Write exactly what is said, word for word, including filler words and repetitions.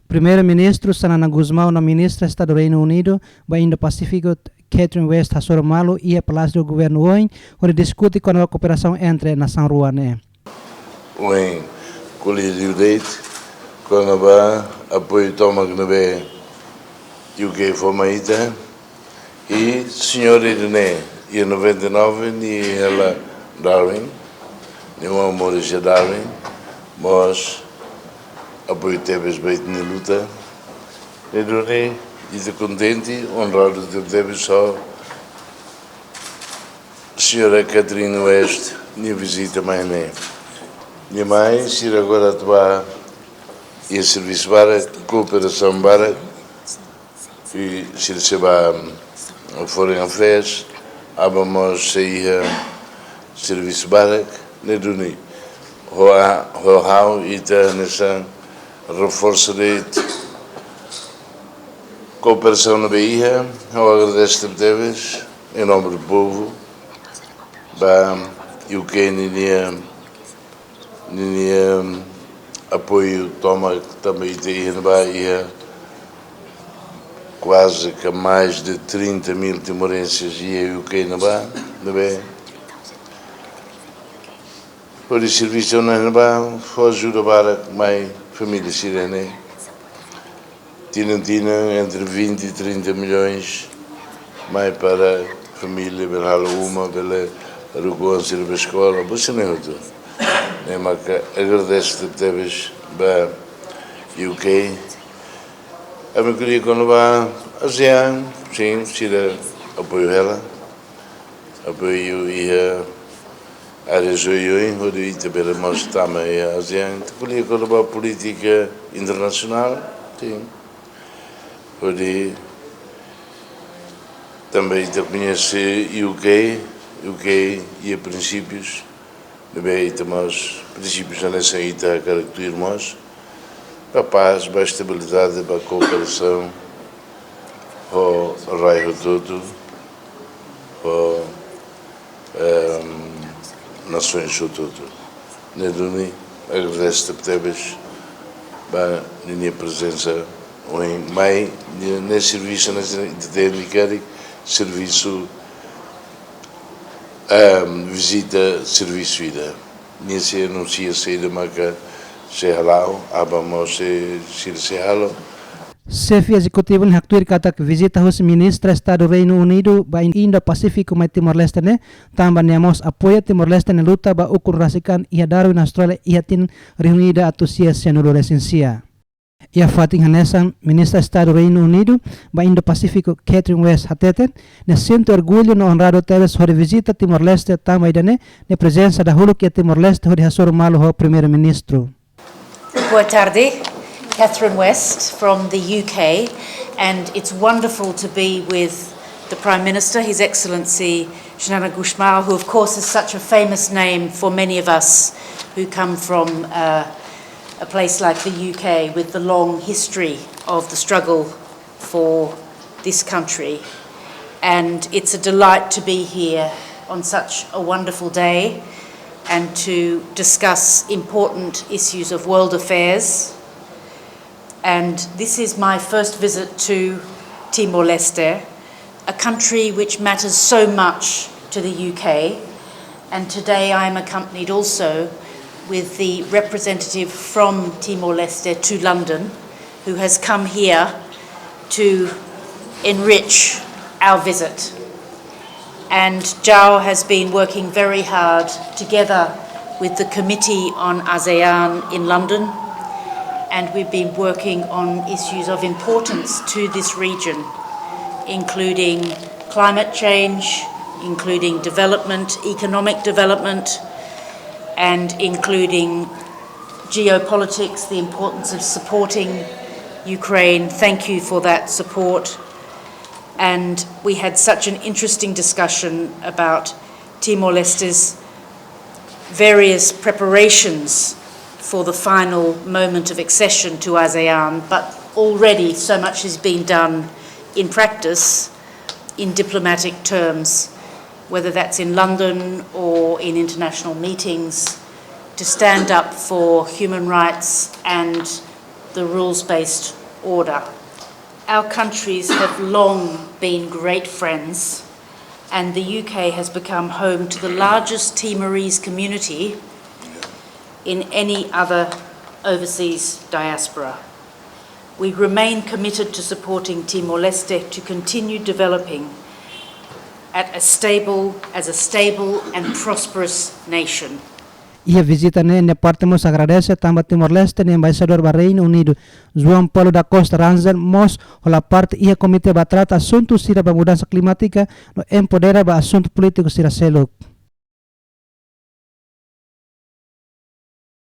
Primeiru-Ministru Xanana Gusmão no Ministra Estadu Reinu Unidu ba Indo-Pasífiku Catherine West hasoru malu iha Palásiu Governu ohin, hodi diskute kona-ba kooperasaun entre nasaun rua ne'e. Ohin ko'alia di'ak de'it kona-ba apoiu tomak ne'ebé U K fó mai ita, i señór ida-ne'e, iha noventa e nove nia hela Darwin, nia moris iha Darwin, mós apoiu tebes ba ita-nia luta. Ne'e duni, ita kontente, onradu tebes ho señora Catherine West nia vizita mai ne'e. Nia mai, sira agora atu ba iha servisu barak, kooperasaun barak, i sira sei ba, mm, Foreign Affairs, aban mós sei iha servisu barak, ne'e duni. Ho a-, ho ha'u ita hanesan reforsa de'it kooperasaun ne'ebé iha, ha'u agradese tebes, em nome do povo, ba U K ninia, ninia apoiu tomak tanba ita iha ne'ebá iha kuaze ka mais de trinta mil timorenses iha U K ne'ebá, ne'ebé hodi servisu ona ne'ebá, fó ajuda barak mai família sira-ne'e. Tinan-tinan entre vinte e trinta milhões mai para família, bele halo uma, bele haruka oan sira ba eskola, buat sira-ne'e hotu. Ne'e maka agradese tebes ba U K. Ami ko'alia kona-ba ASEAN, sin, sira apoiu hela. Apoiu iha área oioin, hodi ita bele mós tama iha ASEAN. Ita ko'alia kona-ba polítika internasionál, sin. Hodi tanba ita koñese U K, U K iha prinsípius, ne'ebé ita mós prinsípius hanesan ita hakarak tuir mós, ba pás, ba estabilidade, ba kooperasaun, ho rai hotu-hotu, ho, ehm, nasoens hotu-hotu. Ne'e duni, agradese tebes ba ninia prezensa ohin mai, ne'e, ne'e servisu, ne'e, ne'e, ne'e, ne'e, servisu, ehm, vizita servisu ida. Nia sei anunsia saida maka sei hala'o, aban mós sei, sei, sei halo. Xefe Ezekutivu ne'e haktuir katak vizita husi Ministra Estadu Reinu Unidu ba Indo-Pasífiku mai Timor-Leste ne'e, tanba nia mós apoia Timor-Leste nia luta ba ukun rasik an iha Darwin, Austrália, iha tinan rihun ida atus sia sianulu resin sia. Iha fatin hanesan, Ministra Estadu Reinu Unidu ba Indo-Pasífiku Catherine West hateten, nia sente orgullu no onradu tebes hodi vizita Timor-Leste tanba ida-ne'e, nia prezensa dahuluk iha Timor-Leste hodi hasoru malu ho Primeiru-Ministru. Boa tarde, Catherine West from the U K, and it's wonderful to be with the Prime Minister, His Excellency Xanana Gusmão, who of course is such a famous name for many of us who come from, uh, a place like the U K with the long history of the struggle for this country. And it's a delight to be here on such a wonderful day and to discuss important issues of world affairs. And this is my first visit to Timor-Leste, a country which matters so much to the U K. And today I am accompanied also with the representative from Timor-Leste to London, who has come here to enrich our visit. And João has been working very hard together with the Committee on ASEAN in London, and we've been working on issues of importance to this region, including climate change, including development, economic development, and including geopolitics, the importance of supporting Ukraine. Thank you for that support. And we had such an interesting discussion about Timor-Leste's various preparations for the final moment of accession to ASEAN, but already so much has been done in practice, in diplomatic terms, whether that's in London or in international meetings, to stand up for human rights and the rules-based order. Our countries have long been great friends, and the U K has become home to the largest Timorese community in any other overseas diaspora. We remain committed to supporting Timor-Leste to continue developing at a stable, as a stable and prosperous nation. Iha vizita ne'e, nia parte mós agradese tanba Timor-Leste nia embaixadór ba Reinu Unidu, João Paulo da Costa Rangel, mós hola parte iha komité ba trata asuntu sira ba mudansa klimátika no empodera ba asuntu polítiku sira seluk.